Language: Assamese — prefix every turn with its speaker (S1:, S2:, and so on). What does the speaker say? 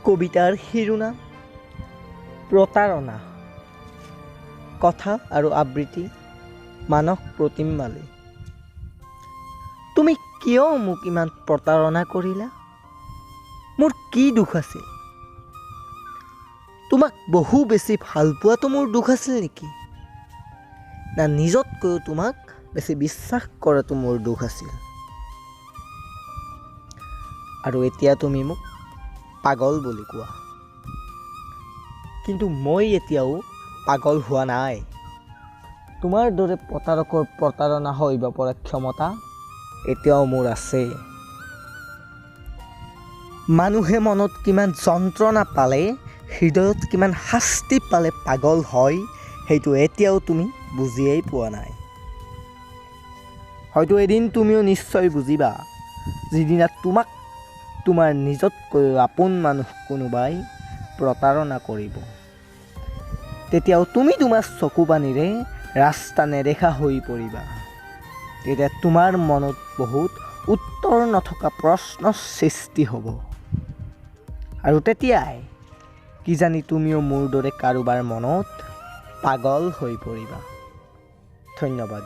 S1: কবিতাৰ শিৰোনাম প্ৰতাৰণা। কথা আৰু আবৃত্তি মানস প্ৰতিম মালী। তুমি কিয় মোক ইমান প্ৰতাৰণা কৰিলা? মোৰ কি দোষ আছিল? তোমাক বহু বেছি ভাল পোৱাটো মোৰ দোষ আছিল নেকি? না নিজতকৈও তোমাক বেছি বিশ্বাস কৰাটো মোৰ দোষ আছিল? আৰু এতিয়া তুমি মোক পাগল বুলি কোৱা, কিন্তু মই এতিয়াও পাগল হোৱা নাই। তোমাৰ দৰে প্ৰতাৰকৰ প্ৰতাৰণা সহিব পৰা ক্ষমতা এতিয়াও মোৰ আছে। মানুহে মনত কিমান যন্ত্ৰণা পালে, হৃদয়ত কিমান শাস্তি পালে পাগল হয়, সেইটো এতিয়াও তুমি বুজিয়েই পোৱা নাই। হয়তো এদিন তুমিও নিশ্চয় বুজিবা, যিদিনা তোমাক তোমাৰ নিজতকৈও আপোন মানুহ কোনোবাই প্ৰতাৰণা কৰিব। তেতিয়াও তুমি তোমাৰ চকু পানীৰে ৰাস্তা নেদেখা হৈ পৰিবা। তেতিয়া তোমাৰ মনত বহুত উত্তৰ নথকা প্ৰশ্ন সৃষ্টি হ'ব, আৰু তেতিয়াই কিজানি তুমিও মোৰ দৰে কাৰোবাৰ মনত পাগল হৈ পৰিবা। ধন্যবাদ।